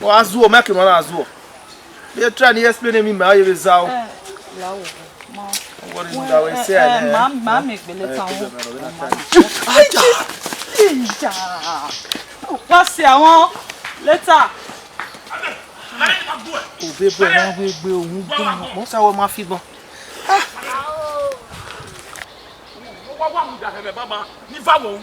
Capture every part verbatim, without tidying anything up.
Wa zuọ, mẹ ke ma na zuọ. Vbe try ni explain emwi mẹ a ye vbe zẹ o. Eh, la wo, ma. What is that we say? Eh, eh, ma, ma mi gbele ta wọn. Aja! Ija! Wa si àwọn later. Obebo ẹmwẹ wegbe ohun gbọn, mo sa wẹ ma fi gbọn. Wa wa mu da hẹmẹ baba, ni va wo.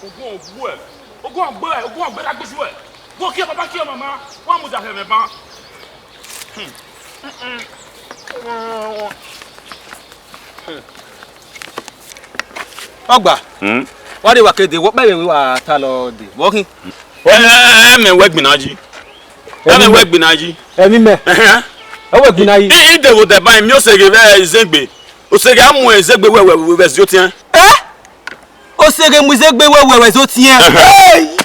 Ogun ọgbọ ẹ, ogun ọgbọ ẹ, ogun ọgbọ ẹ, agbẹsu ẹ. Wo kiẹ baba, kiẹ mama, wa mu da hẹmẹ ba. Ọgba, Hmm? Wa de wa ke de, wọ kpẹvbe wa ta lọ de, wọ khin. Ẹ, ẹ, ẹ, mẹ wẹ gbinna yi. Ẹ mẹ wẹ gbinna yi. Ẹmwẹ mẹ. Ẹhẹn. Ẹ wẹ gbinna yi. I, i de wo dẹ ba mi oseghe vbe izegbe. Oseghe a mu izegbe wẹ, wẹ, wẹ, wẹ zi otiẹn. Ẹ? Oseghe mu izegbe wẹ, wẹ, wẹ zi otiẹn. Ẹhẹn. Hey!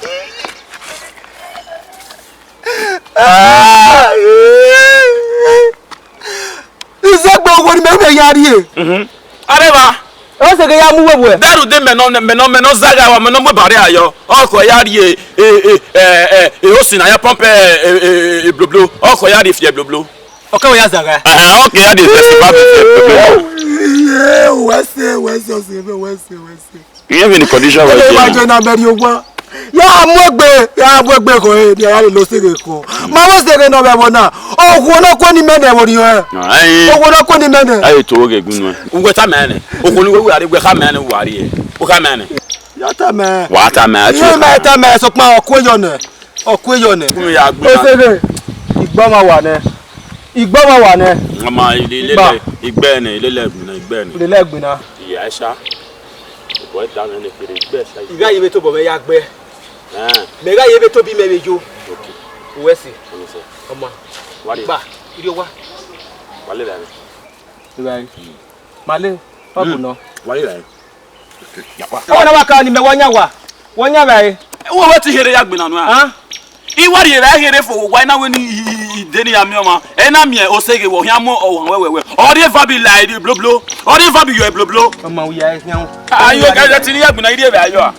Izegbe owo ni mẹ, mẹ ya rrie. Mhm. Areva. Oseghe ya mu wẹ wẹ. Dẹrhu de mẹ nọ, mẹ nọ, mẹ nọ zagha wa, mẹ nọ mu ebare ayọ. Ọkọ ya rrie, e, e, e, e, e, osin na ya pump, e, e, e, e, bloblo. Ọkọ ya rrie fi bloblo. Ọkọ ya zagha. Ẹhẹn, ọkọ ya rrie fi bloblo. Iye, wẹ se, wẹ se, ọse, wẹ se, wẹ se. Iye vbe ni condition wẹ Ẹdẹ je wa na. Je na bẹrẹ owa. Ya mu egbe, ya mu egbe kọ, e, ya rrie oseghe kọ. Ma wo oseghe nọ vbe ẹvbo na. Okhuo ne ọ kue ni mẹ nẹ vbe orhiọn ẹ. Ai. Okhuo ne ọ kue ni mẹ nẹ. Ai, to wo ghe gun nuẹ. Uwẹ ta mẹ nẹ. Okhuo ni wẹ wẹ a rrie, wẹ kha mẹ nẹ, wa rrie. Wẹ kha mẹ nẹ. Ya ta mẹ. Wa ta mẹ, a Iye tu. Ma ta mẹ, sokpan ọ kue yọ nẹ. Ọ kue yọ nẹ. Kunu ya gbe. Oseghe. Igbọ ma wa nẹ. Igbọ ma wa nẹ. Ọma, ilele, Igba. Igbẹ nẹ, ilele ẹgbin na, igbẹ nẹ. Ilele ẹgbin na. Iya, ẹ sha. Bọ ẹ da mẹ ne kere, igbẹ sha. I gha ye vbe tobọ mwẹ ya gbe. Ẹn. Mẹ gha ye vbe tobi mẹ vbe yo. Okay. Uwẹ si. Ọma. Wa rrie. Gba, irrio wa. Wa le vbe. Right. Ma le, ọ bu nọ. Wa rrie. Ọ na wa ka ni mẹ wa yan wa. Wa yan vbe. Wo wẹ ti here ya gbe na nua. Ah? I wa rrie vbe here fo wa na wẹ ni i, i, i, i de ni ya miẹn ọmwa. Ẹ na miẹn oseghe wẹ ọ khian mu ọmwa wẹ wẹ wẹ. Ọ rrie eva bi la bloblo. Ọ rrie eva bi yọ bloblo. Ọmwa ya khian. Ayo, ga ti ni ya gbe na, i rrie vbe ayọ a.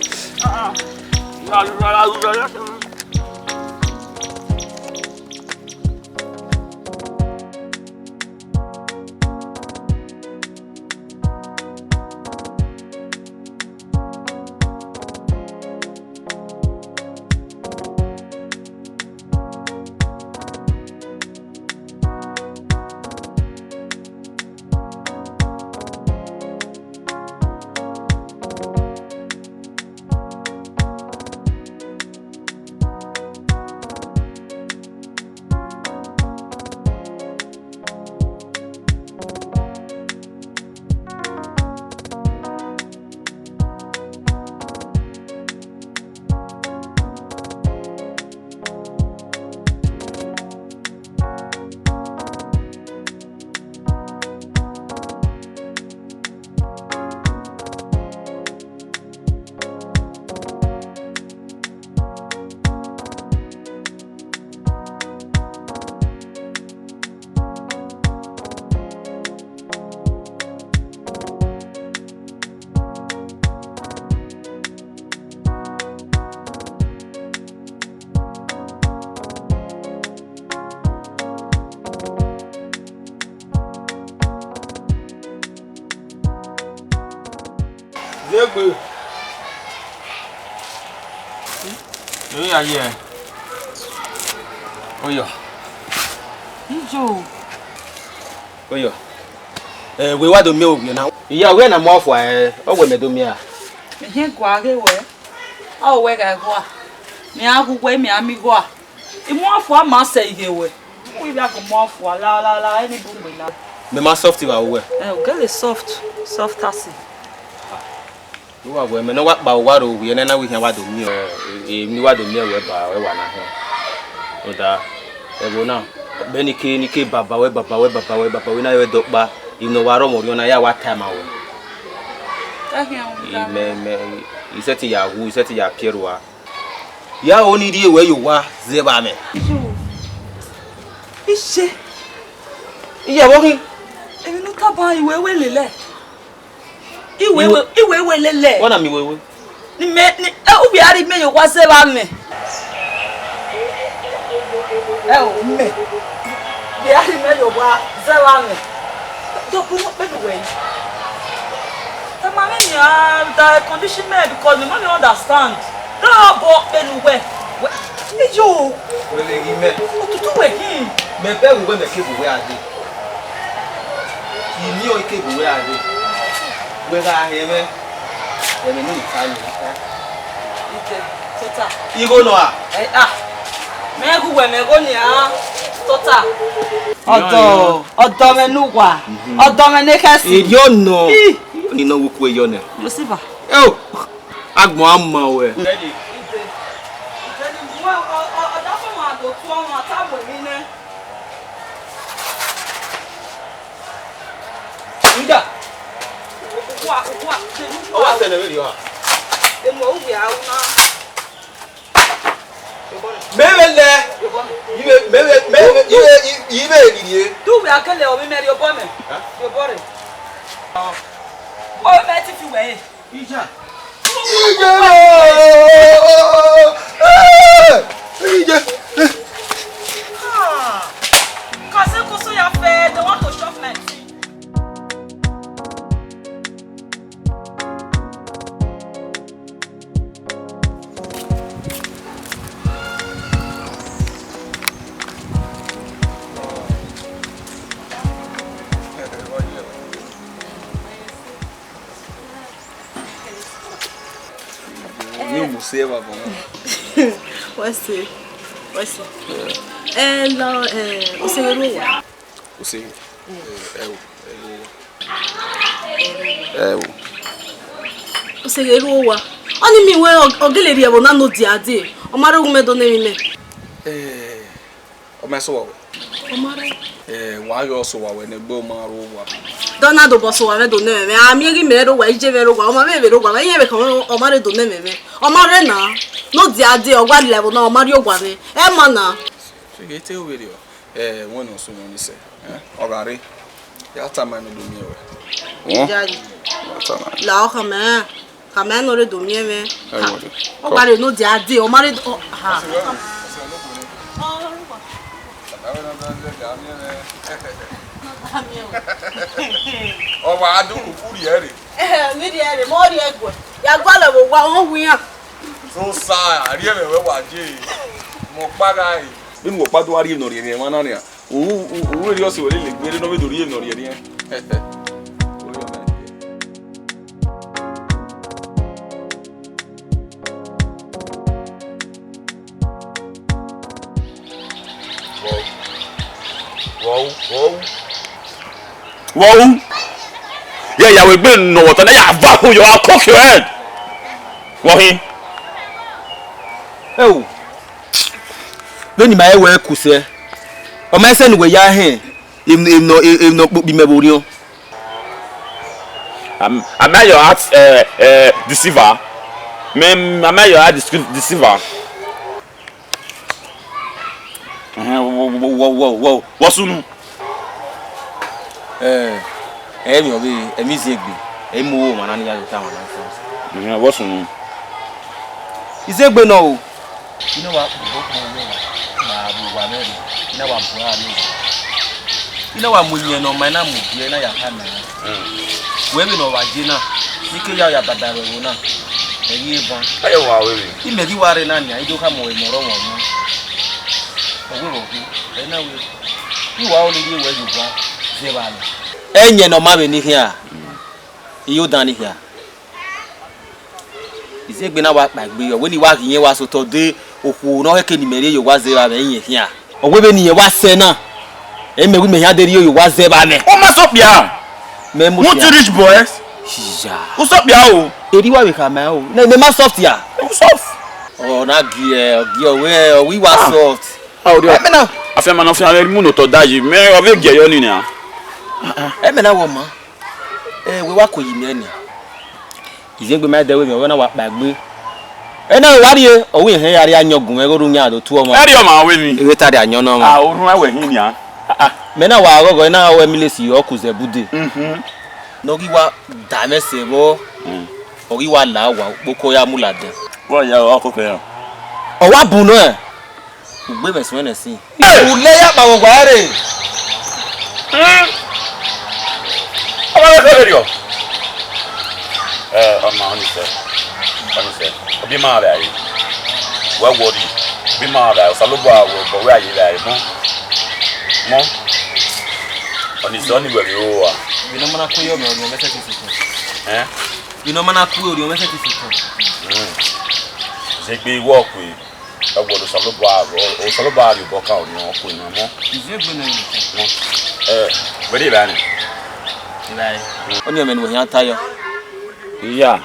Ẹ ya ye. Oyọ. Ijo. Oyọ. Ẹ, wẹ wa do miẹn ovbi na. Iya, wẹ na mu ọfua, ẹ, ọ wẹ mẹ do miẹn a? Mẹ hẹn gua ghe wẹ. A wẹ gha gua. Mẹ a gu wẹ, mẹ a miẹn gua. I mu ọfua ma sẹ ighe wẹ. Wẹ ya gu mu ọfua la, la, la, ẹni bu mẹ la. Mẹ ma soft vbe aro wẹ. Ẹ, ogele soft, soft asi. Uwa wẹ mẹ ne ọ wa kpa uwa ro wiẹ nẹ na, wẹ khian wa do miẹn, ẹ, emwi wa do miẹn wẹ ba wẹ wa na họn. Rhunmwuda, ẹvbo na, vbene I ke, ne I ke baba wẹ, baba wẹ, baba wẹ, baba wẹ, na yọ ẹdẹ ọkpa, emwi ne ọ wa rọ mwẹ orhiọn na, ya wa tae ma wẹ. Ẹ khian. I mẹ, mẹ, I sẹtin ya wu, I sẹtin ya piẹ rua. Ya ro ni rhie wẹ ye owa zẹ vba mwẹ. Yo, iye. Iye vbọ khin? Emwi ne u tama I wẹ wẹ lele. I wẹ wẹ, I wẹ wẹ lele. Wẹ na miẹn wẹ wẹ? Ni mẹ, ni, ẹ, u vbe a rhie mẹ ye owa zẹ vba mwẹ. Ẹ o, mẹ. Vbe a rhie mẹ ye owa zẹ vba mwẹ. Dọkun, ne ọ kpenu wẹ yi. Tama mwẹ nian, da condition mẹ, because mẹ ma vbe understand. Dọbọ kpenu wẹ. Wẹ, iyo. Wẹ vbe ghi mẹ. Otutu wẹ hin. Mẹ bẹghe wẹ mẹ ke bu wẹ a dee. I miẹn ọre ke bu wẹ a dee. Wẹ gha họn mwẹ, ẹmwẹ ne I ta nii. Ike, tota. Igho nọ a? Ẹ, ah. Mẹ gu wẹ mẹ gho nian, tota. Ọdọ, ọdọ mwẹ ne uwa, ọdọ mwẹ ne khẹsi. Erriọ nọ. Ih. Ni nọ wo ku eyọ nẹ. Lucifer. Eo, agbọn a ma wẹ. Ide, ide ni mu ọ, ọ, ọ da fọ ma do tu ọmwa ta wẹ mi nẹ. Ida. Uwa, uwa, de ni uwa. Wa sẹ nẹ vberriọ a? Emu uwia una. Mẹ vbe lẹ. Ive, mẹ vbe, mẹ vbe, ive, ive rhirhie. Du wẹ a kele ovbi mẹ rhie obọ mẹ. Hah? Rhie obọ rre. Ovbi mẹ ti fi wẹ he. Ija. Ije. Ije. Ah. Cause koso ya fẹ, they want to chop my thing. Ni mu se evba bọ. Wẹ se, wẹ se. Ẹ lọ, ẹ, o se vbe rre owa? O se, ẹ, ẹ o, ẹ o. Ẹ o. O se vbe rre owa. Ọni miẹn wẹ ọ, ọ gele rhie ẹvbo na ne odia dee. Ọ ma rre oghun mẹ do ne emwi mẹ. Ẹ, ọ ma sẹ owa wẹ. Ọ ma rre. Ẹ, wa ghe ọ sẹ owa wẹ ne egbe ọ ma rre owa. Dọ na dobọ sẹ owa mwẹ do ne ẹmwẹ mwẹ. A miẹn ghi mẹ rre owa, iye mwẹ rre owa, ọ ma vbe vbe rre owa mwẹ. Iye mwẹ khama ọ ma rre do ne ẹmwẹ mwẹ. Ọ ma rre na. Ne odia dee, ọ wa rhie ẹvbo na, ọ ma rrie owa mwẹ. Ẹ ma na. Fighe te u vberriọ. Ẹ, wẹ ne ọ sunu ni sẹ, ẹ, ọ gha rre, ya tama ne u do miẹn wẹ. Họn? Jari. Ya tama. La ọ khama, khama ne ọ rre do miẹn mwẹ. Ẹ, wẹ. Ọ gha rre ne odia dee, ọ ma rre, ọ, ha. Ọ wa do urhie rre. Ẹ, ne u rhie rre, mẹ ọ rhie guẹ. Ya gualọ vbe owa, ọ wu iran. So sa, a rhie mwẹ wẹ wa je, mẹ ọkpa gha re. Vbene uwẹ ọkpa do gha rhie emwi ne ọ rhie mwẹ emwa na nian, u, u, u, u vbe rhie ọse wẹ lele gbe, erha ne ọ vbe do rhie emwi ne ọ rhie mwẹ. Vọvbe, vọvbe, vọvbe. Vbọ ru? Ya ya wẹ egbe ne ọ vbe ọta na, ya va ho yọ, I'll cock your head. Vbọ hin? Ẹo, vbene ima i wẹ ku sẹ, ọ ma i sẹ ne uwẹ ya hẹn emwi, emwi nọ, emwi nọ kpokpo imẹ vbe orhiọn. Am, am I your heart, eh, eh, deceiver? Me, am I your heart dece-, deceiver? Ẹhẹn, wọ, wọ, wọ sunu. Ẹ, ẹ, emwi ọvbehe, emwi Iziegbe, ẹ i mu owa na ne I ya do ta ọmwa na fẹẹrẹ. Ẹhẹn, wọ sunu. Iziegbe nọ o. I na wa kpobọ kpobọ, ma vbe owa mwẹ rre, I na wa bu aro rre. I na wa mu iyẹn ne ọ ma, I na mu biẹ, I na ya kha na. Wẹ vbene ọ wa ye na, Ike ya ya baba ẹvbo na, ẹ ghi re ban. Ẹ wa wẹ vbe. Imẹ ghi wa rre na nia, I do khama ruẹ mẹ ọrọmwẹ ọmọ. Ọ wẹ vbe ọ ghi, ẹ na wẹ, I wa ru ne I rhie ruẹ ye owa zẹ evba nẹ. Ẹyẹn ne ọ ma vbe ni khian, I yo dan ni khian. Izegbe na wa kpaegbe, ọ wẹ ne I wa ghi iyẹn wa sotọ de okhuo ne ọ khẹke ne imẹ rhie ye owa zẹ evba mwẹ iyẹn khian. Ọ wẹ vbene irẹn wa sẹ na, ẹ mẹ wẹ imẹ khian de rhie ye owa zẹ evba mwẹ. U ma sẹ okpia? Mẹ mu Won't you okpia. Reach boys? Iya. U sẹ okpia o. Eri wa vbe khama o. Ne, ne ma soft ya. U soft. Ọ na gie, ọ gie, ọ wẹ, ọ wẹ I wa soft. Ah, o dio. Ẹ mẹ na. Afianma na afianma mu ne otọ da yi. Mẹ ọ vbe gie yọ ni nia. Ẹ mẹ na wọ ma. Ẹ, wẹ wa ko yi mẹ ni. Izegbe ma dẹ wẹ mẹ, ọ wẹ na wa kpaegbe. Ẹ na wa rrie, ọ wẹ irẹn ya rrie ayọn gun mwẹ, igho rhunmwuda do tu ọmwa. Ẹ rrie ọmwa wẹ ni. Ẹ wẹ ta rrie ayọn nọ ọmwa. Ah, orhunmwu ẹwẹ hin nia. Ah, ah. Mẹ na wa ghọghọ, ẹ na wẹ Emilesi ọ ku zẹ bude. Mhm. Ne ọ ghi wa da mwẹ sẹ vbọ, Mm. ọ ghi wa la owa ukpoko ya mu ladian. Wẹ ya ọ koko ya. Ọ wa bun nẹ. Ugbe mwẹ suẹn nẹ sin. Hey! U lẹ ya kpa vbe ọgua ẹre. Hmm. Ọmọ rẹ kẹrẹ rọ. Ẹ, ọmọ, ọnise, ọnise, obi ma vbe a re. Wẹ worry, obi ma vbe a re, Osanobua wẹ obọ wẹ a ye vbe a re, mọ, mọ. Ọnise, ọni wẹ vbe ro a. Vbe ne ọ ma na ku yọ mẹ, ọ rhiọn mẹ sẹtin sẹtin. Ẹn? Vbe ne ọ ma na ku, ọ rhiọn mẹ sẹtin sẹtin. Hmm. Zẹ egbe iwọ kue. Ẹwẹ Osanobua, Osanobua rhie obọ kan orhiọn ọkpẹn na mọ. Izegbe nẹ. Mọ. Ẹ, wẹ rhie evbare nẹ? Evbare. Ọni ọmọ ne uwẹ khian ta yọ. Iya,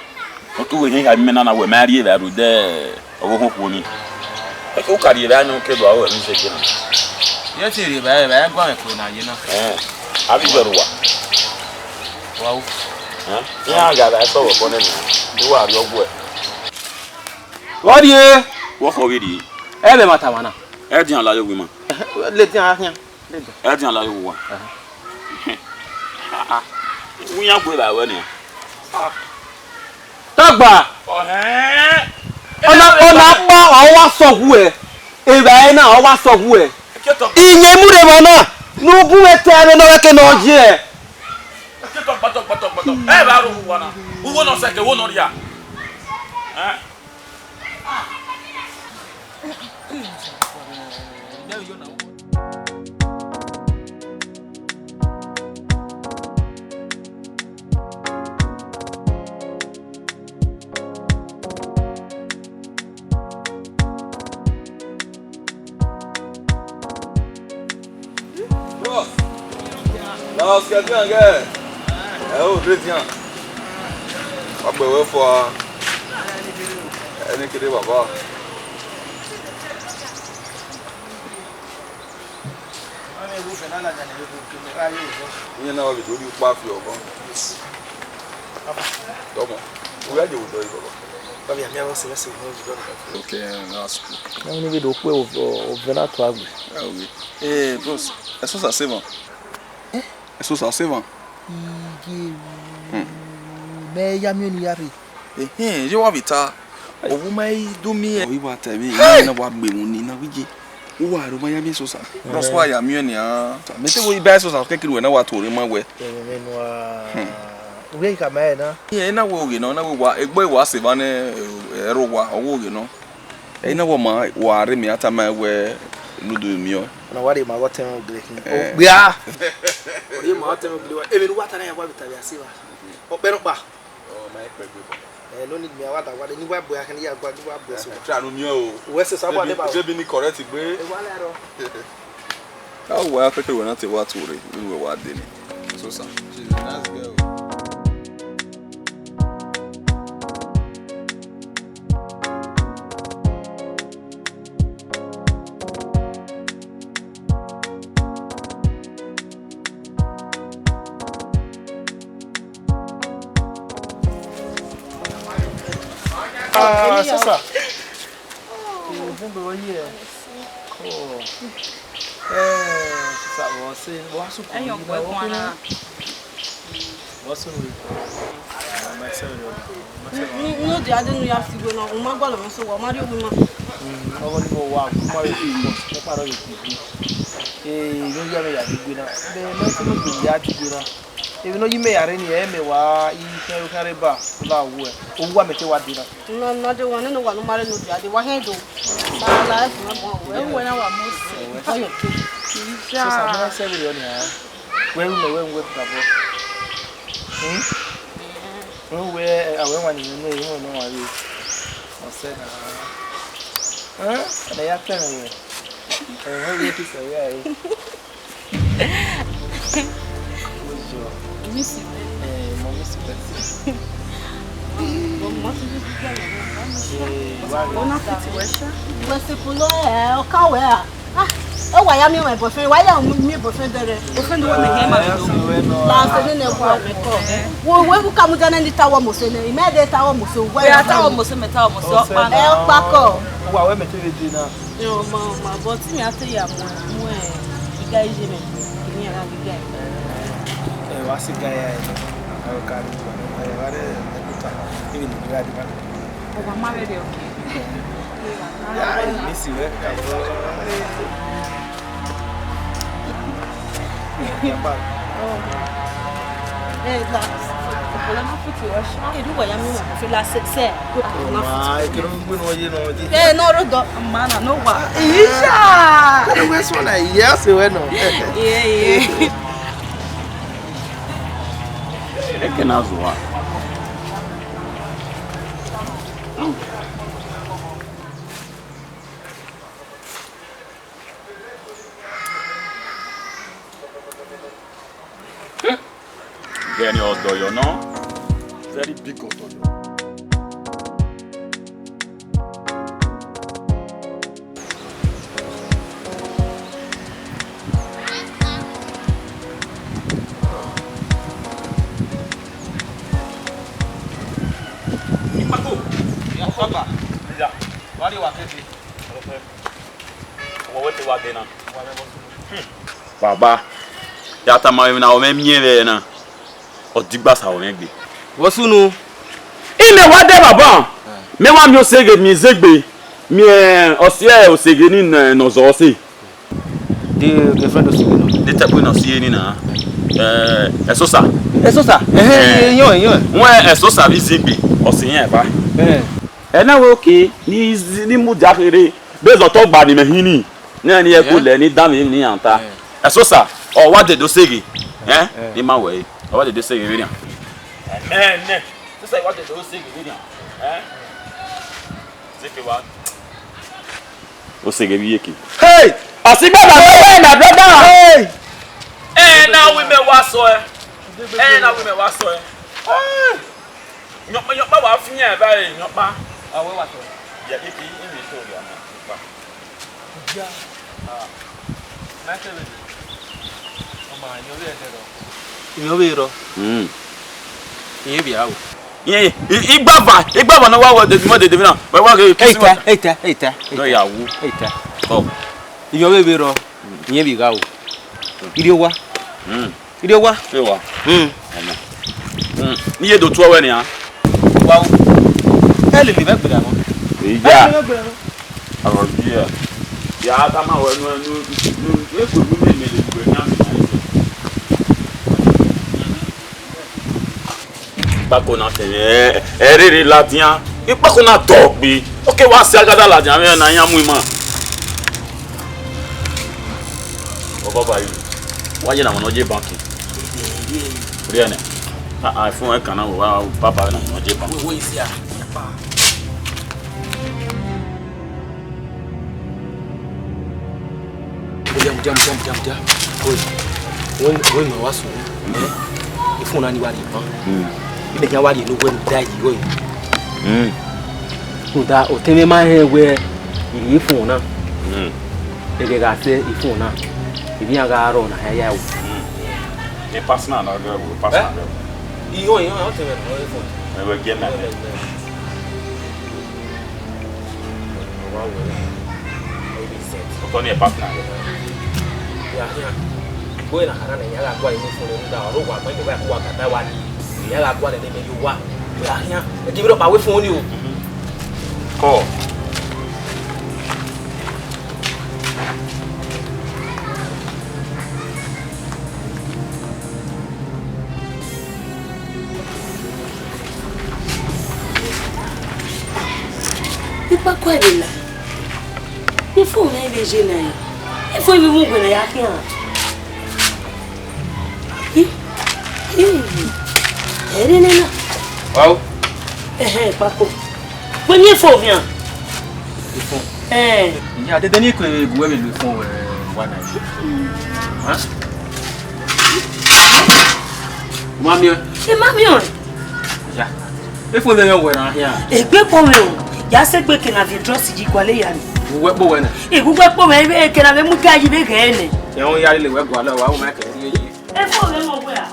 ọ ke uwẹ khian kha mẹ nana wẹ ma rhie evbare rhunmwuda ọghe okhuo ni. Ọ ke u ka rhie evbare nọ ke do aro ẹmwẹ Izegbe na. Yẹ te rhie evbare, evbare guan mwẹ kue na ye na. Ẹ, avbe ivẹ rua. Wa wu. Ẹ, iran gha vbe sẹ vbe obọ nẹ nian, ne uwa rrie ọghuẹ. Vbọ rrie? Wẹ ọkhọ vberriọ. Ẹ vbe ẹmwata mwa na. Ẹdian la ye owa ima. Ladian gha khian. Ladian. Ẹdian la ye owa uwa. Aha. Ah, ah. Iwu iran gue vbe ruẹ nian. Tagba. Ọhẹn. Ọna, ọna kpa, ọ wa sẹ ọghuẹ. Evbare na, ọ wa sẹ ọghuẹ. Iyẹn mu rre emwa na, ne u gu mwẹ ta ẹmwẹ ne ọ vbe ke ne ọ ye. Tọgbọtọgbọtọgbọtọ. Ẹ vbe aro uwa na. Uwu ne ọ sẹ ke uwu ne ọ rhia. Ẹ? Bros, na Oscar Dian gẹ. Ẹ o, re Dian. Wa gbe wẹ fua. Ẹni kede baba. Iran na wa vbe do rhie ukpa fi ọghọ. Tọmọ, u ya ye vbe odọ yi baba. Okay, that's cool. Ẹmwẹ ne vbe do kpe ovẹn na tua gbe. Eh, bros, ẹsosa sevọn. Eh? Ẹsosa sevọn. Iye, Hmm. Mẹ ya miẹn ọnii ya rre. Ehẹn, ye wa vbe ta. Ovbi ma i do miẹn. Ọ i wa ta ẹmwẹ, Hey! Iran na wa gbe emwi ni na vbe ye. U wa rhoma ya miẹn ẹsosa. Bros, wa ya miẹn nian. Mẹ te wo iba ẹsosa kẹkẹ ruẹ na wa tuorre ma wẹ. Ẹmwẹ nua. Hmm. Uwẹ i khama ẹre na. Ẹ na wẹ oghe nọ, na wẹ wa, egbe wa sevọn nẹ, ẹrọ wa, ọ wẹ oghe nọ. Ẹ i na wẹ ọma, wa rre mẹ, a tama wẹ ludo miẹn. Ọna wa rre ma vbe ọtẹn ogele khin. Eh. Ogbia. Ọ rre ma ọtẹn ogele wa. Emwi ne uwa ta na ya wa vbe ta vbe a sevọn. Ọkpẹnọkpa. Ọ, ma i kpẹgbe bọ. Eh, no need me, a wa da wa de, ne I wa bu ẹre, a khin ne I ya gua, ne I wa bu ẹre so. Try ne u miẹn o. Uwẹ sẹ sa wa de ba. Baby ni correct gbe. E wa la rọ. A wa ya kẹkẹ wẹ na te wa tuorre, ne uwẹ wa de ni. So sa. She's a nice girl. Ah, sasa. Cool. Eh, sasa, vbọ sẹ, vbọ sẹ. Ẹyọ kpẹ guan na. Vbọ sẹ wẹ. Vbọ sẹ wẹ. N, n, n, o dia de nu ya si wẹ na, u ma gualọ mwẹ sẹ owa, u ma rrie owa ima. Mm, ọghọ ni vbe owa, u ma rrie owa, u ma rrie owa. Eh, ne u ya mwẹ ya di gbe na. Mẹ, mẹ, mẹ, mẹ, ya di gbe na. Emwi ne ọ yi mẹ ya rre ni, ẹ mẹ wa i khian khian rre ba la owẹ. Owa mẹ te wa dee na. Nọ, nọ de wa nene owa ne u ma rre ne u dia dee, wa khian do. Ba la ẹfu na bọ wẹ. Ẹ wẹ na wa mu sẹ. Ọyọ ke. Isa. So sa mo na sẹ vbe rẹ ọ nia. Wẹ ru mẹ, wẹ ru wẹ ta bọ. Hmm? Wẹ ru wẹ, a wẹ wa ni mẹ ne, wẹ ne wa re. Ọ sẹ na. Hẹn? Ana ya tẹ wẹ. Ẹ, wẹ ru ti sẹ wẹ ai. Miss you. Eh, mo miss you. But mo ti di girl. Eh, why? Ona fit wẹ sha. Wẹ se polo, eh, ọ ka wẹ a. Ah, e wa ya miẹn my boyfriend, wa ya miẹn boyfriend rẹ. Boyfriend wẹ mẹ hiẹ ma do. La se nene wa mẹ kọ. Wo, wo, wo ka mu jana ni ta wọ mose nẹ. I mẹ de ta wọ mose, wẹ ya ta wọ mose, mẹ ta wọ mose, ọ pa na. Ẹ, ọ pa kọ. Wa wẹ mẹ te vbe de na. Ẹ, ọ ma, ọ ma, but me a te ya mu, mu, eh, iga ije mẹ, kini a gha ghi ga. Ẹ, wa si ga ya, ẹ, ẹ, ka ri wa, ẹ, wa re, ẹ, kuta, ẹ, ni gha di ba. Ọ wa ma vbe de, okay. Ya, ẹ, ni si vbe ka bo. Ya ba. Oh. Ẹ, la. Ọpọlọ ma fi ti wọ ṣe. Ẹ, du wa ya mi wọ, fi la sẹ, sẹ. Ọ ma, ekene ọ gbe ne ọ ye nọ dee. Ẹ, nọ rre odọ. Ma na, no wa. Iya! Kene wẹ sọ na, iya, ọ sẹ wẹ nọ. Iye, iye. Ekene a zuwa. Vbene ọdọyọ nọ, very big ọdọyọ. Ikpako, ya saba. Ya. Wa rrie wa kebe. Ọwọ́ wẹ te wa dee na. Baba, ya tama mwẹ emwi ne ọ mwẹ miẹn vbe ẹre na, ọ digba sa ọ mwẹ gbe. Vbọ sunu? Imẹ wa dee baba, mẹ wa miẹn oseghe, miẹn izegbe, miẹn ọse oseghe ni ne, ne ọ zọ ọse. De girlfriend oseghe nọ? De tẹkpo ne ọ si ẹre ni na. Eh, Ẹsosa. Ẹsosa? Ẹhẹn, Eh. Iyọn, iyọn. Wẹ Ẹsosa vbe izegbe, ọ sẹ iran eva. Eh. Ẹ na wẹ oke, ni, ni mudia kherhe, be zẹ otọ gba ne imẹ hin ni. Nẹ ne irẹn ko lẹ ne danmwẹ emwi ne iran ta. Ẹsosa, ọ wa dede oseghe, ẹ? Ne ima wẹ ẹre, ọ wa dede oseghe vbenian. Ẹmẹ nẹ, Ẹsosa, wa dede oseghe vbenian, ẹ? Zeke wa. Oseghe vbe iyeke. Hey! Ọsigbe na brother, my brother. Hey! Ẹ na wi mẹ wa sọ ẹ. Ẹ na wi mẹ wa sọ ẹ. Yọkpa, yọkpa wa fi yan ba e yọkpa. A wẹ wa sọ. Ya, e ti, e mi to ya ma. Yọkpa. Ja. Ah. Na ke be. Ọ ma yan vbe ẹdẹ rọ. Yan vbe rọ. Mm. Iye bia o. Iye, i, igbava, igbava na wa wẹ de, de, de, na. Wa, wa, ke, ke, Eita, eita, eita. No, ya wu. Eita. Oh. Iye vbe vbe rọ. Iye bi gha o. Iri owa. Mm. Iri owa. Iri owa. Mm. Ọmọ. Mm. Ni ye do tuẹ wẹ nian. Wa o. Ẹ lele vbe gberra wọn. Iya. Ẹ lele vbe gberra wọn. Ọrọ dia. Ya ta ma wẹ nu, nu, nu, e gbe nu me me le gbe na. Ikpako na tẹn, ẹ, ẹ rere ladian. Ikpako na tọ gbe. Ọ ke wa si agada ladian, vbe na yan mu ima. Ọgọ ba yi. Wa ye na mọ nọ je banki. Ri ẹnẹ. A, a, fun ẹkan na, wa, papa na mọ nọ je banki. Wo, wo isi a. Mudia, mudia, mudia, mudia, mudia. Oi, wẹ, wẹ ma wa sunu. Eh? Ifun na ni wa rhie ban. Mm. Imẹ khian wa rhie ne uwẹ ne u da yi igho yi. Mm. Rhunmwuda, otẹn mwẹ ma rẹn wẹ I rhie ifun na. Mm. Ẹghẹ gha sẹ ifun na, emwi iran gha rrọọ na hia ya ẹvbo. Mm. E personal na gẹ ẹvbo, e personal gẹ ẹvbo. Iran, iran, otẹn mwẹ ma rhie ifun. Ẹvbo gie mẹ. Otọ ni ẹ partner rẹ. Ya khian. Igbo na khara nẹ, ya gha gualọ emu fun rhunmwuda ọre uwa ma igbo gha ku uwa kata wa ni. Ya gha gualọ nẹ, mẹ ye uwa. Ya khian. Ẹ gie vbe rhọkpa wẹ fun ni o. Kọ. Wẹ vbe la, ifo mwẹ vbe je na, ifo vbe mu wẹ na ya khian. Ih, ih, ẹre nena. Wao. Ẹhẹn, kpako. Wẹ miẹn ifo vbe iran. Ifo. Ẹn. Iya, dede ni ke gu wẹ vbe lu ifo wẹ wa na. Ha? Ma miẹn. Ẹ ma miẹn. Ya. Efo lẹ yọ wẹ na hia. Egbe kpọ mwẹ o. Ya sẹ egbe kẹ na viẹ drọsi yi gualọ ya ni. Uwẹ kpo wẹ nẹ. Igugbe kpọ mwẹ, ebe kẹ na vbe mu ga yi vbe ghẹ nẹ. Ẹhọn ya lele wẹ gualọ, wa wo ma kẹ ye yi. Efo lẹ mọ wẹ a.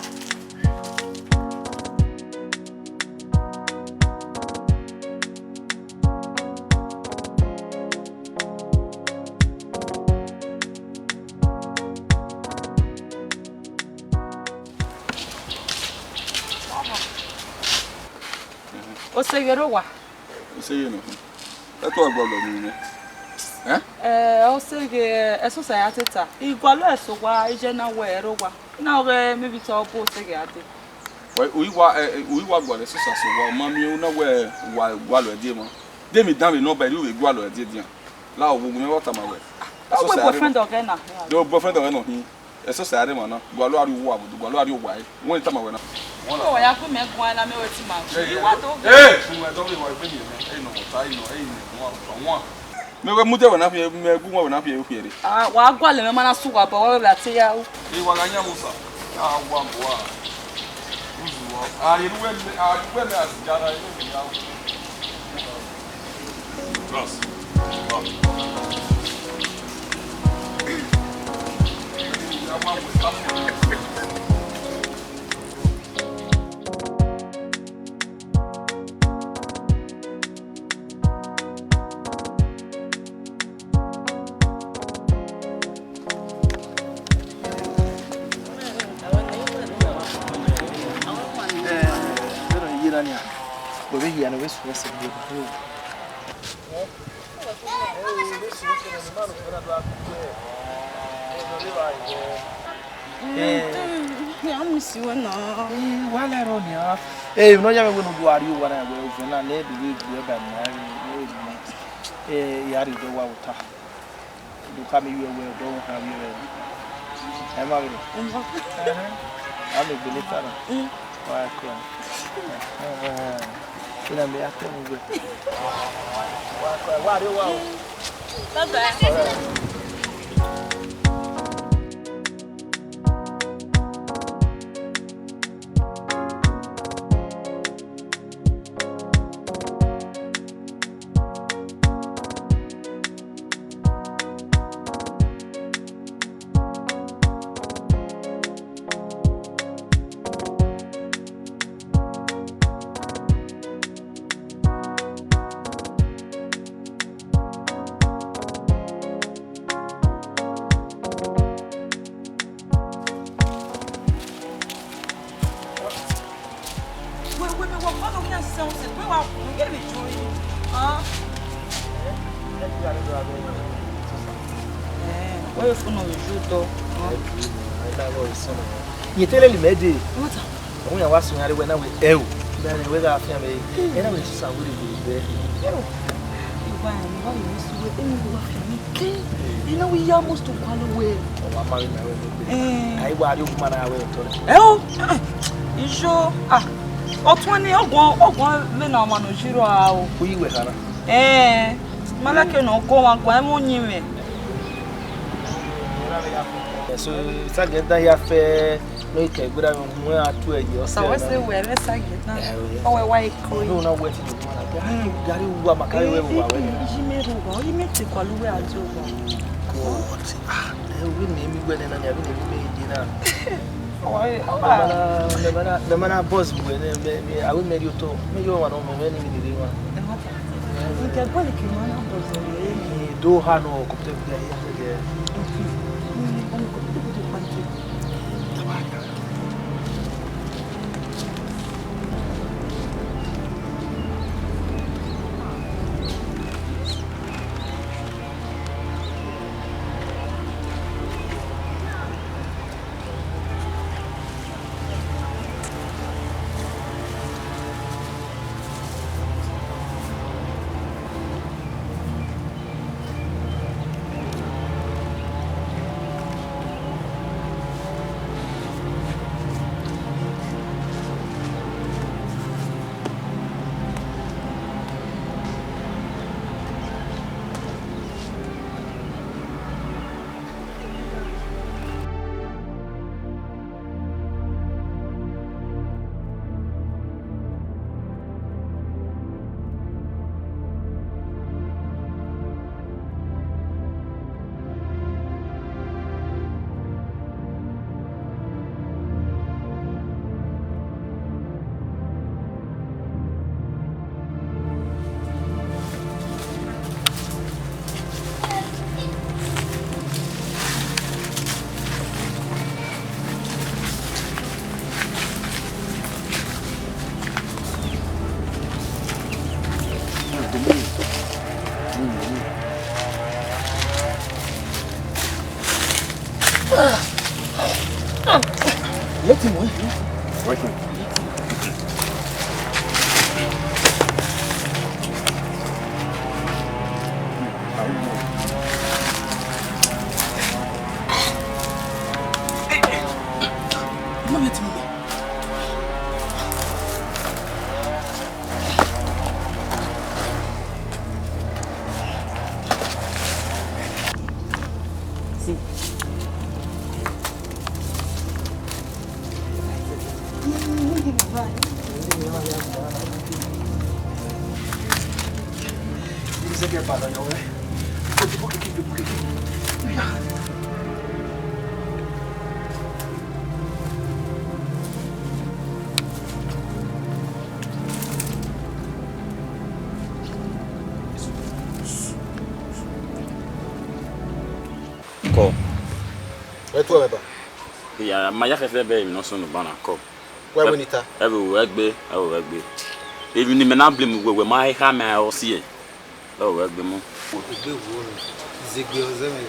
Oseghe rre owa. Oseghe nọ. Ẹ tọ gbọlọ ni nẹ. Ẹ? Ẹ, oseghe, ẹsosa ya teta. Igualọ ẹso wa, iye na wẹ ẹre owa. Na ọghe maybe tọ bu oseghe a dee. Wẹ, u i wa, ẹ, ẹ, u i wa gualọ ẹsosa so wa, ọ ma miẹn u na wẹ wa gualọ ẹdie ma. De mi dan vbe nọ ba, erriọ u vbe gualọ ẹdie dian. La, ọ vbe gu mwẹ vbe ọ tama wẹ. Ọ wẹ boyfriend ọghẹ na. Do boyfriend ọghẹ nọ hin. Ẹsosa rre emwa na, gualọ a rrie owa vbe odẹ, gualọ a rrie owa ẹre. Wẹ tama wẹ na. Wẹ ya gu mẹ guan na, mẹ wẹ ti ma. Ẹ, I wa do. Ẹ, sunu ẹdọ vbe wa gbe ni mẹ. Ẹ nọ ta, ẹ nọ, ẹ nọ, wan, wan. Mẹ wẹ mu de wẹ na fi, mẹ gu wan wẹ na fi, ẹ, okhiẹrre. Ah, wa gualọ mẹ ma na su wa, but wa wẹ vbe a te ya ru. Ẹ, wa gha yan vbe Osa. A wa bọ a. Uzu wa. A ye ru wẹ, a ru wẹ mẹ a si ya na, ẹ, ya ru. Bros. Ẹ, vbene ọ ye na nia, wẹ vbe hia ne ọ vbe sunu ẹse vbe. Eh. Mm, mm, I miss you na. Eh, wa la ẹrọ nia. Eh, emwi ne ọ ya mwẹ wẹ ne u do a rrie owa na, wẹ ovẹn na, ne e do vbe gbe ba ma, eh, I gha rrie odẹ owa vbe ota. Do khama iyuẹ wẹ odẹ ọvbokhan vbiẹ vbe ẹmwẹ. Ẹ ma vberriọ? Ẹhẹn. A miẹn egbe ne I ta na. Mm. Wa kue. Ẹhẹn. Ina mẹ ya tẹ mwẹ uwẹ. Wa kue, wa rrie owa o. Bye bye. Wẹ, wẹ, mẹ wa gualọ khian sẹ ọsẹ, wẹ wa gu, ẹ vbe jọ ẹre. Ah. Eh, wẹ vbe fo nọ vbe ju dọ. Rẹn te lele mẹ dee. What? Ọmọ yan wa sẹ iran rre wẹ na wẹ ẹ o. Bẹrẹ wẹ gha fian vbe. Ẹ na wẹ Jesu a wẹ rre vbe. Ẹ o. Iwa ẹn, wa ye su wẹ, ẹ na wẹ wa fian vbe. Ina wẹ ya must to gualọ wẹ. Ọ wa ma vbe na wẹ. Eh. Ai wa rrie ogun ma na wẹ otọ. Ẹ o. Ijo. Ah. Ọtuẹn ni, ọguọn, ọguọn vbe na ọmwa ne ọ jiro a o. Uyi wẹ khana. Eh. Ma like ne ọ gu ọmwa guan, ẹ mwẹ oyin mwẹ. So, sagẹ dan ya fẹ, no, I ke gberra mwẹ, mu a tu ẹre. Sa wẹ sẹ wẹ rẹ sagẹ dan. Ọ wẹ wa iko. No, na wẹ ti do. Gari wa ma kare wẹ wa wẹ. Yi mẹ ro wa, yi mẹ te kwa lu wẹ a do wa. God, ah, ẹ wi ne mi wẹ nẹ na, ni a wi ne mi ye na. Ọ wa, ọ wa. Mẹ ma na, mẹ ma na, mẹ ma na boss wẹ nẹ, mẹ, mẹ, a wi mẹ rhie otọ. Mẹ yọ wa nọ, mẹ, mẹ ni mi ni rre wa. Nke gualọ ke ma na bọzọ rẹ. Ẹ do ha nọ, kọmputa bi ya ya ya. Ye ti mu. Kọ. Ẹ tuẹ mwẹ ba. Ya, ma ya khẹkhẹ bẹ emwi ne ọ sunu banna kọ. Wẹ wẹ ni ta. Ẹ vbe wẹ gbe, ẹ vbe wẹ gbe. Emwi ne imẹ na blame wẹ, wẹ ma he kha mẹ ọ si ẹe. Ẹ vbe wẹ gbe mọ. Egbe wo ni, izegbe ọzọ mwẹ.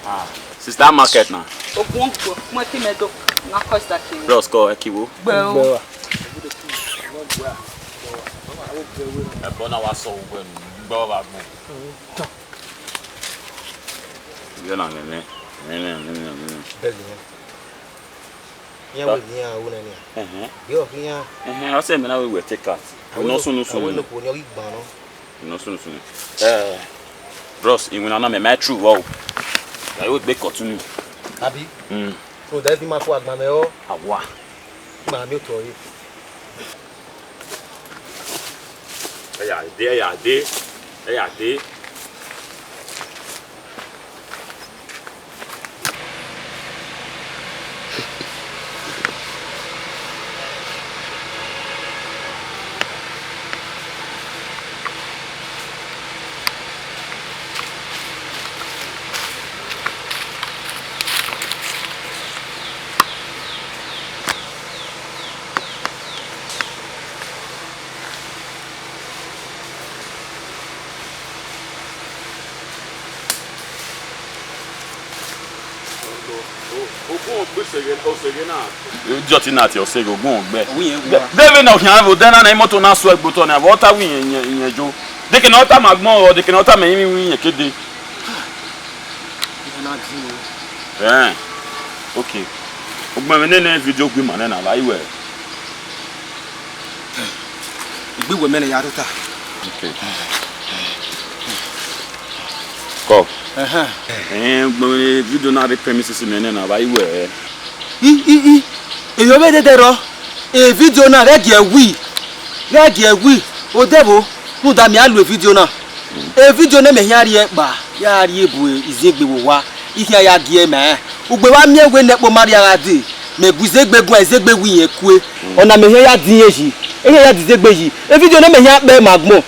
Ah, sister market na. Ogun gbo, mo ti mẹ do, na kọ saki. Bros, kọ ẹ ki wo. Gbe o. Gbe wa. Ẹbọ na wa sọ owẹ nu, gbe wa gbọn. Yọ na mẹmẹ, mẹmẹ, mẹmẹ, mẹmẹ. Bẹghe nẹ. Iran wẹ ne iran ru nẹ nian. Ẹhẹn. Gbe ọ khian. Ẹhẹn, ọ sẹ mẹ na wẹ wẹ take out. Wẹ ne ọ sunu sunu. Wẹ ne okhuo ne ọ ghi gban nọ. Wẹ ne ọ sunu sunu. Eh, bros, iwinna na mẹ, ma true vbọ o. Ya yo gbe continue. Abi? Mm. So that if ma fo agban mẹ ọ. Awa. Ma mi otọ ye. Ẹ ya dee, ẹ ya dee, ẹ ya dee. Idiot na tie ọse ghe ogun ọgbẹ. Deve na okhian vbe odẹ na na imoto na suẹ gbe otọ na vbe ọ ta wẹ iyẹn iyẹn jo. Deke ne ọ ta ma gbọn ọ, deke ne ọ ta mẹ iyẹn kede. Ẹn, okay. Ugbẹn vbe nene video gbe ima nẹ na vbe iwẹ. Igbe wẹ mẹ ne ya tota. Okay. Kọ. Ẹhẹn. Ẹn, ugbẹn vbe video na rre premises mẹ nẹ na vbe iwẹ. I, i, i, emwi ọvbehe dẹdẹ rrọọ, e video na ghẹ gie wi, ghẹ gie wi, odẹ vbo, rhunmwuda mẹ a lu e video na. E video ne mẹ khian rhie kpa, ya rhie bu izegbe vbe owa, I khian ya gie ma rẹn. Ugbe vbe a miẹn wẹ ne ẹkpo ma rhia gha dee, mẹ gu izegbe guan, izegbe wi iyẹn kue. Ọna mẹ khian ya dee irẹn yi, e khian ya dee izegbe yi. E video ne mẹ khian kpẹ ma agbọn.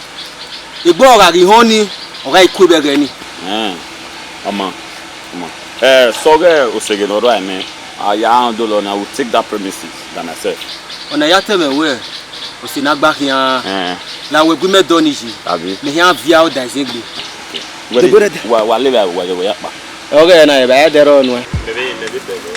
Egbe ọ gha ghi họn ni, ọ gha i kue vbe ẹghẹ ni. Ẹn, ọ ma, ọ ma. Ẹ, sọghe oseghe ne ọ rua mẹ, a ya rhan dolo na, I will take that premises by myself. Ọna ya tama mwẹ wẹ, ọse ne a gba khian, ẹn, la wẹ gu imẹ dọ ni yi. Abi. Mẹ khian viẹ ọda izegbe. Okay. Degbe rẹ dẹ. Wa, wa lele wa, wa, wa ya kpa. Ọghe na, ẹ ba ya dẹ rọ nuẹn. Mẹ vbe, mẹ vbe bẹghe.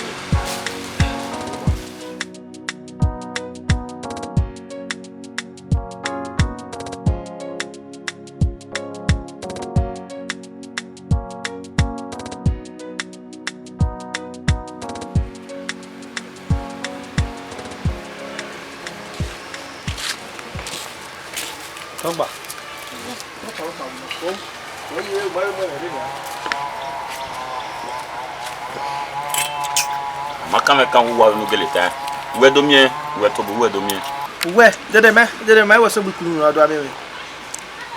Tọgba. Ọ ma kan mwẹ kan vbe uwa vbene u gele tae. Wẹ do miẹn, wẹ tobọ uwẹ do miẹn. Uwẹ, dede mẹ, dede mẹ, wẹ sẹ gbe ikunu na do amiẹn mwẹ.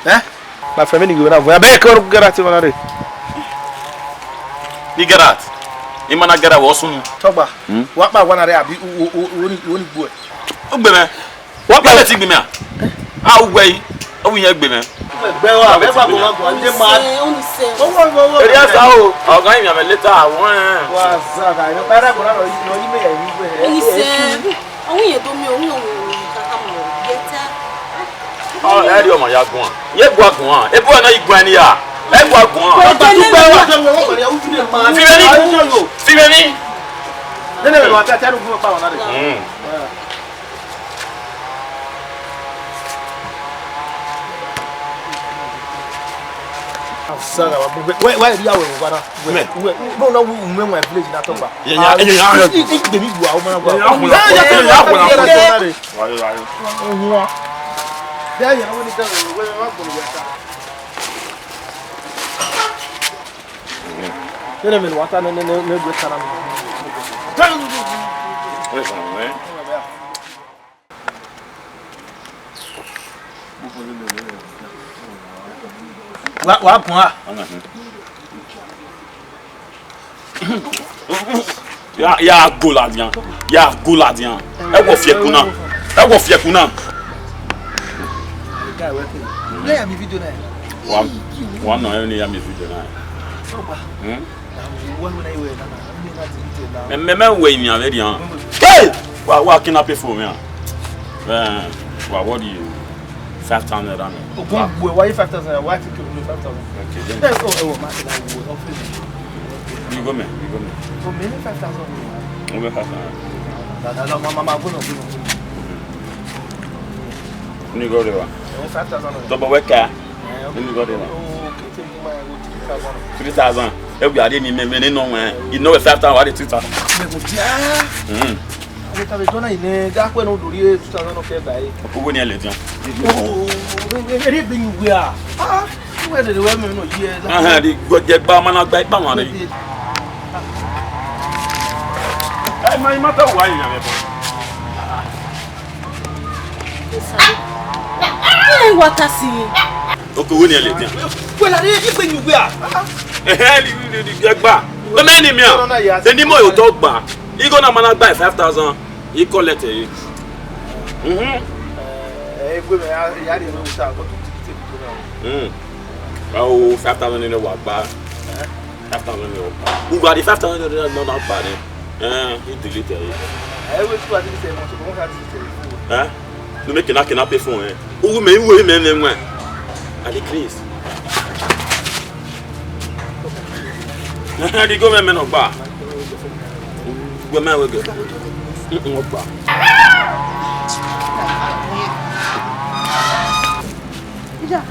Eh? My friend, vbene I ghi vbe na vuọn, abẹ ke ọre u get out na rre. I get out. I ma na get out, vbe ọ sunu. Tọgba. Hmm? Wa kpa wa na rre abi u, u, u, u ni, u ni gbuẹ. U gbe mwẹ. Wa kpa lẹ ti gbe mwẹ a? A, u wẹ yi. Ọ wu iyẹn gbe mwẹ. Gbe wa, gbe wa, gbe wa, gbe wa, gbe ma. Eri asa o, ọgan yi mwẹ later, wẹn. Wa za ga, yo, para gora lo, lo yi me ya yi gbe. Onisẹ, ọwọ iyẹn do miẹn, ọwọ iyẹn kaka mọ, yẹtẹ. Ọ, ẹ ri ọmọ ya guan. Ye gua guan. Ebo na i guan ni ya. Ẹ gua guan. Fi vbe ni. Fi vbe ni. Nene mẹ wa ta ta ru gun pa wa na de. Mm. Sara wa bu. Wẹ, wẹ, ya wẹ wa na. Wẹ, wẹ, no, no, we, we, we village na Tọgba. Yeah, yeah, yeah, yeah. I, I, I, I, I, wa, wa, wa. Yeah, yeah, yeah, yeah, yeah. Wa, wa, wa. Yeah, yeah, we need to, we, we, we, we, we, we. Nene mẹ ne wa ta ne, ne, ne, ne, ne, ne, ta na. Wa, wa guan. Ya, ya go ladian. Ya go ladian. Ẹ wọ fiẹkun na. Ẹ wọ fiẹkun na. Wa, wa nọ ẹ ne ya mi video na. Hmm? Mẹ, mẹ, mẹ wẹ imian vbe rian. Hey! Wa, wa kidnap phone mẹ a. Eh, wa, what do you? Five thousand naira mẹ. Ogun gbe wa yi five thousand naira, wa ti kiri five thousand. Okay, then. Yes, oh, oh, ma, na wo, office. You go, man, you go, man. Oh, me ni five thousand. You go five thousand. Da, da, da, ma, ma, ma, go no, go no. Ni go de wa. Eh, five thousand. Double worker. Eh, okay. Ni go de wa. Oh, okay, take my, go three thousand. Three thousand. Ẹ wẹ a de ni mẹ, mẹ ni nọ wẹ. You know, five thousand, wa de three thousand. Mẹ go dia. Mm. Ẹ ta vbe dọna ine, ga kue ne u do rhie two thousand nọ kẹ ba ẹre. Owẹ ni ẹ ladian. Oh, ẹ rhie egbe yin uwẹ a. Ah, uwẹ dede wẹ mẹ nọ ye. Ahan, di gbe gba ma na gba ikpa mwa re. Ẹ ma, ima ta uwa yin ya mẹ bọ. Ẹ wa ta si. Oko owẹ ni ẹ ladian. Wẹ la rhie egbe yin uwẹ a. Ẹhẹn, di, di, di, di, ẹ gba. Mẹ, mẹ ni mia. Eni mọ yo dọ gba. Igho na ma na gba five thousand. I collect ẹre. Mhm. Eh, egbe mẹ ya, ya rhie mwẹ uta, but you take it now. Mm. Aho, five thousand naira wa gba. Eh? Five thousand naira wa gba. Uga de five thousand naira na gba re. Eh, I delete ẹre. Eh, we too, I delete ẹre, but you won't have delete ẹre. Eh? No make una kidnap phone, eh. Uwu mẹ, uwu mẹ, mẹ, mẹ. I dey craze. Di go mẹ, mẹ nọ gba. Gbe mẹ wẹ gẹ. Mm, mm, ọ gba. Ija,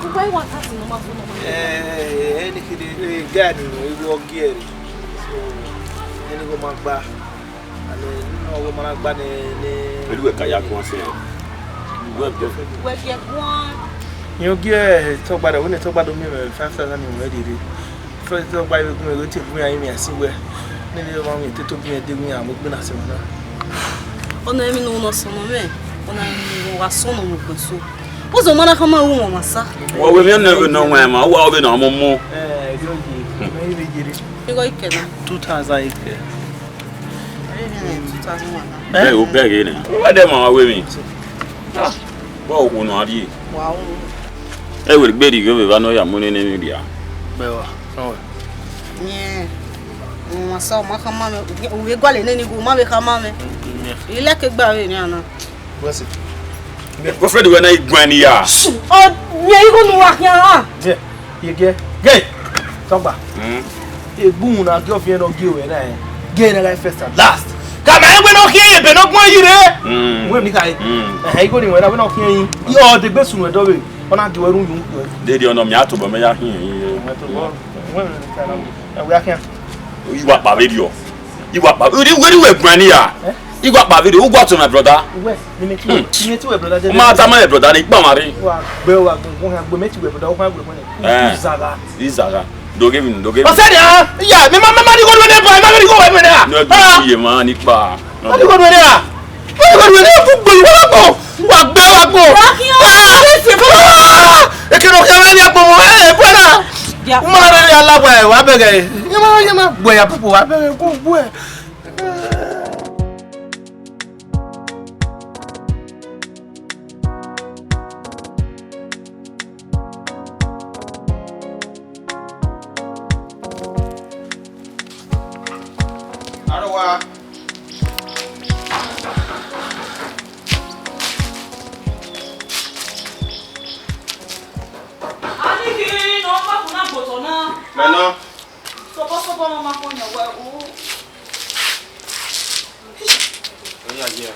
ugbo iwa ta si nọ ma fo nọ ma. Eh, eh, ẹni kede, eh, guy ni igho ọ gie ẹre. So, ẹni igho ma gba. Ane, nọ, ọghe ma na gba ne, ne. Elu wẹ ka ya guan sẹ. Wẹ gẹ. Wẹ gẹ guan. Irẹn gie Tọgba rẹ, wẹ ne Tọgba do miẹn mwẹ five thousand ni mwẹ rere. First Tọgba vbe gun mwẹ, wẹ te gun mwẹ, a yin mwẹ a si wẹ. Nene ọmwa mwẹ te to gun mwẹ, de gun mwẹ, a mu egbe na sẹ mwẹ na. Ọna emwi ne u nọ sọnnọ mwẹ, ọna emwi ne u wa sọnnọ mwẹ ukpẹ so. Uzọ ma na khama ru mwẹ masa. Wa wẹ mwẹ ne nọ wẹ ma, wa wẹ na mọ mọ. Eh, dio ye. Mẹ i vbe yere. Igho ikẹ na? Two thousand ikẹ. Ẹ, o bẹghe nẹ. Wa dẹ ma wa wẹ mi. Wa okhuo nọ a rrie. Wa ru. Ẹ wẹ gbe rhie igho vbe evba ne ọ ya mu nene emwi rria. Bẹwa, ọ wẹ. Yẹn, masa, ọ ma khama mwẹ, u vbe gualọ nene igho, u ma vbe khama mwẹ. Yẹn. I like egbe avbe emwi na. Wẹ sẹ. Girlfriend wẹ na i guan ni ya. Ọ, yẹn igho ne u wa khian a. Yẹn. Ye gẹ, gẹ, Tọgba. Mm. Egbe uhunmwu na gie ọviẹn ne ọ gie ruẹ na, eh. Gie na gha first and last. Ka ma wẹ ne ọ khiẹn ebe ne ọ guan yi rre. Mm. Wẹ mi ka ye. Mm. Ẹhẹn, igho ni wẹ na, wẹ ne ọ khiẹn yi. Ọ degbe sunu ẹdọ vbe. Ọ na gie ruẹ rhunmwuda. Dede ọnọ mia tobọ mẹ ya khiẹn yi. Wẹ tobọ. Wẹ mi ka na. Ẹ wẹ a khian. Iwa kpa vberriọ. Iwa kpa. Wẹ ni wẹ guan ni ya. Eh? Igho akpa vberriọ, u gua to my brother. Uwẹ, ne imẹ ti, hmm, ne imẹ ti wẹ brother. U ma tama wẹ brother ne ikpa mwa rre. Wa gbe, wa gbe, wa gbe, imẹ ti wẹ brother, wa gbe, wa gbe. Eh. Izagha. Izagha. Do ghe mi, do ghe mi. Ọsẹ ni a, iya, mi ma, ma, ma ni gho wẹ ne ba, ma ni gho wẹ ne a. No, do ye ma ni pa. Ma ni gho wẹ ne a. Ma ni gho wẹ ne a, fu gbe, wa gbo. Wa gbe, wa gbo. Wa khian, ah, this is, ah, eke no khian ni agbo mo, eh, brother. Ya. U ma rre ya la wa, wa bẹghe. Ya ma, ya ma gbe ya pupu, wa bẹghe, gbe, gbe. Arowa. Aniki, ne ọ Mẹ nọ. Sọbọsọbọ, mama kọ yan wẹ u. Oya ye.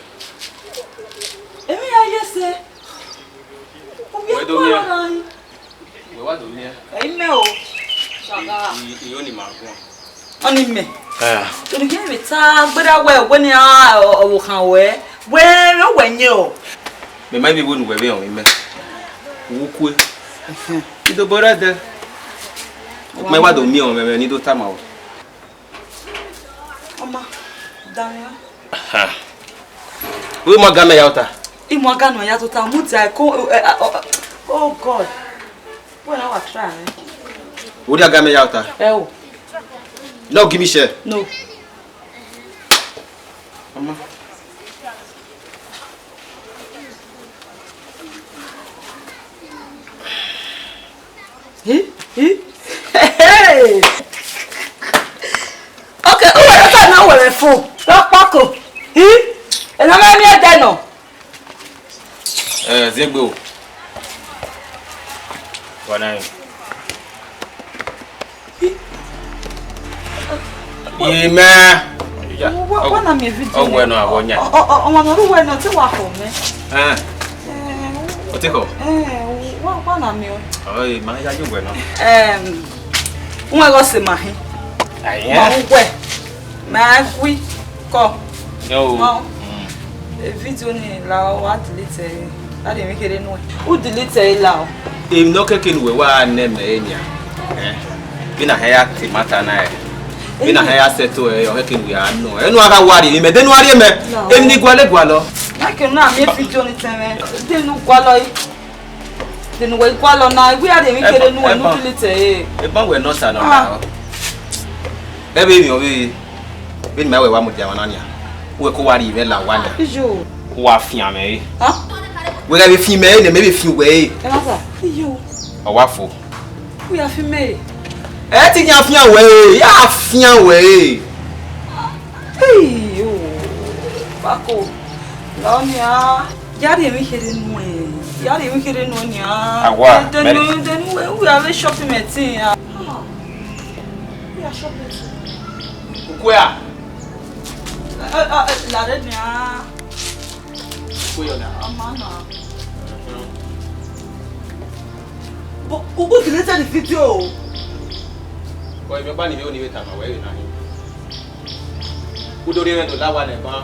Emwi ya ye sẹ. Wẹ do miẹn. Wẹ wa do miẹn. Ẹ i mẹ o. Saga. I, i, i oni ma guan. Ọni mẹ. Eh. Toni kẹ mẹ ta gbẹdẹ wẹ wẹ ni a ọvbokhan wẹ. Wẹ wẹ wẹ nyẹ o. Mẹ ma bi wẹ nu wẹ vbe ọmwẹ mẹ. Wo kue. Idobo rẹ dẹ. Mẹ wa do miẹn ọmwẹ mẹ ni do tama o. Ọma, danmwẹ. Aha. Wẹ mu aga mẹ ya tota. I mu aga nọ ya tota, mu dia ko, eh, ah, oh, oh God. Wẹ na wa try, eh? Wẹ dia aga mẹ ya tota. Eh, oh. No, give me share. No. Mama. Hi, hi. Hey! Okay, u wẹ ta na wẹ fo. Rọkpako. Hi. Ena ma mi ẹdẹ nọ. Eh, ziegbe o. Wa na. Imẹ. Wa, wa na miẹn video. Ọ wẹ nọ, awọ yan. Ọ, ọ, ọ, ọmwa ne ọ rre uwẹ nọ, te wa khọ mẹ. Eh. Eh, o te khọ? Eh, wa, wa na miẹn. Ọ, eh, ma ya ye uwẹ nọ. Em, uwẹ gọ sẹ ma hin. Ayen. Ma uwẹ. Ma gui kọ. Yo. Ma. Mm. E video ni la, wa delete ẹre. A de mi kere nuẹn. U delete ẹre la o. Emwi ne ọ kẹke ne uwẹ wa nẹ mẹ ẹre nian. Eh. Vbene a hẹ ya te matter na ẹre. Vbene a hẹ ya settle ẹre, ọ kẹke ne uwẹ a nọ. Enu a gha wa rhie mẹ, de enu a rhie mẹ. No. Emwi ni gualọ gualọ. Na ke na mi video ni tẹn mẹ. De enu gualọ yi. De enu wẹ gualọ na, iwe a de mi kere nuẹn, nu delete ẹre. Eban wẹ nọ sa nọ na. Ẹ vbe emwi ọ vbe. Vbene ma wẹ wa mudia mwa na nian, wẹ ko wa rhie mwẹ la owa nian. Iyo. Wa fian mwẹ re. Hàn? Wẹ ghẹ vbe fian mẹ re, ne mẹ vbe fian wẹ re. Ẹ ma sa. Iyo. Ọ wa fo. Wẹ ya fian mẹ re. Ẹ te yan fian wẹ re, ya fian wẹ re. Iyo. Bako. La ọ nian. Ya rhie emwi kherhe nuẹn. Ya rhie emwi kherhe nuẹn nian. Awa, de mẹ nu, de nu, wẹ, wẹ ya vbe shopping mẹ tin ya. Ah. Wẹ ya shopping. Ukwe a? Ẹ, ẹ, ẹ, la rre nian. Ukwe yọ na. Ọma na. But u, u delete the video. But emwi ọkpa ni vbe, u ni vbe tama wẹ vbe na hin. U do rhie mwẹ do la owa nẹ ban.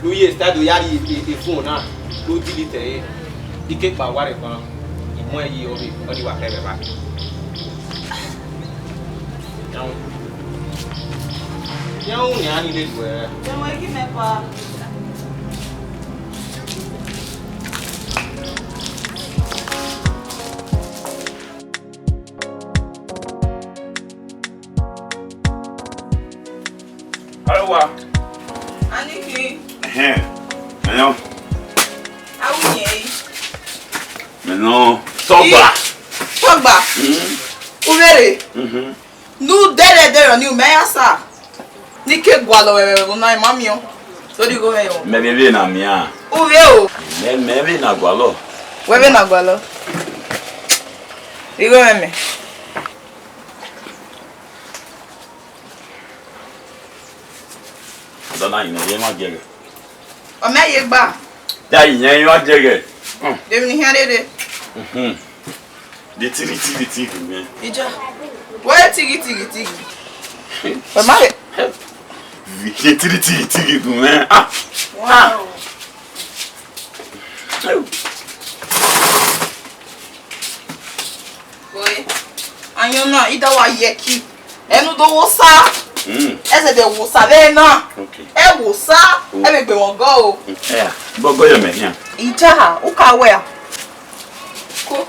Ne u ye style do ya rhie e, e, e phone na, ne u delete ẹre. Ikekpa wa rre ban, I mu ẹn yi ọvbe, ọ ni wa khẹ vbe evba. Yanwẹ. Yanwẹ nian ni lele uẹ. Yanwẹ gi mẹ pa. Arowa. Aniki. Ẹhẹn. Mẹ nọ. Awinye. Mẹ nọ. Sọgba. Sọgba. Mm. U vbe rre. Mhm. Ne u dẹrẹ dẹrẹ ni u mẹ ya sa. Ne I ke gualọ vbe ẹvbo na, I ma miẹn. Sori igho mwẹ yọ. Mẹ vbe vbe na miẹn. U vbe o. Mẹ, mẹ vbe na gualọ. Wẹ vbe na gualọ. Igho mwẹ mẹ. Dọna yin ne ọ ye ma giẹghẹ. Ọ mẹ ye gba. Da yin ne ọ ye ma giẹghẹ. Hmm. De emwi ne I khian rre. Mhm. De tighi tighi tighi mẹ. Ija. Wẹ tighi tighi tighi. Wẹ ma rre. Vie tighi tighi tighi gun mẹ. Ah. Wow. Oi, ayọn na, I da wa ye ẹki. Ẹnu do wo sa. Mm. Ẹsẹ dẹ wo sa vbe na. Okay. Ẹ wo sa, oh, ẹ vbe gbe wọn gọ o. Mm. Ẹ ya, bọ gọ yọ mẹ hian. Ija, u ka wẹ a. Ko.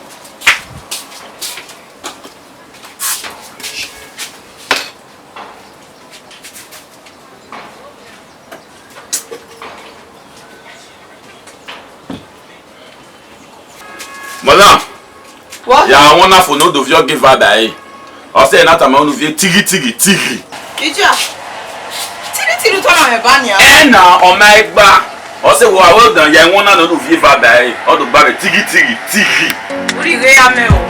Madam, what? Ya wọn na fo ne u do viọ ghe eva da ẹre. Ọ sẹ na tama unu viẹ tighi tighi tighi. Ija, tighi tighi tọ na mẹ ba nian. Ẹ na, ọ ma ẹgba. Ọ sẹ wa wẹ dan ya wọn na ne u do viẹ eva da ẹre. Ọ do ba vbe tighi tighi tighi. Uri ghe ya mẹ o.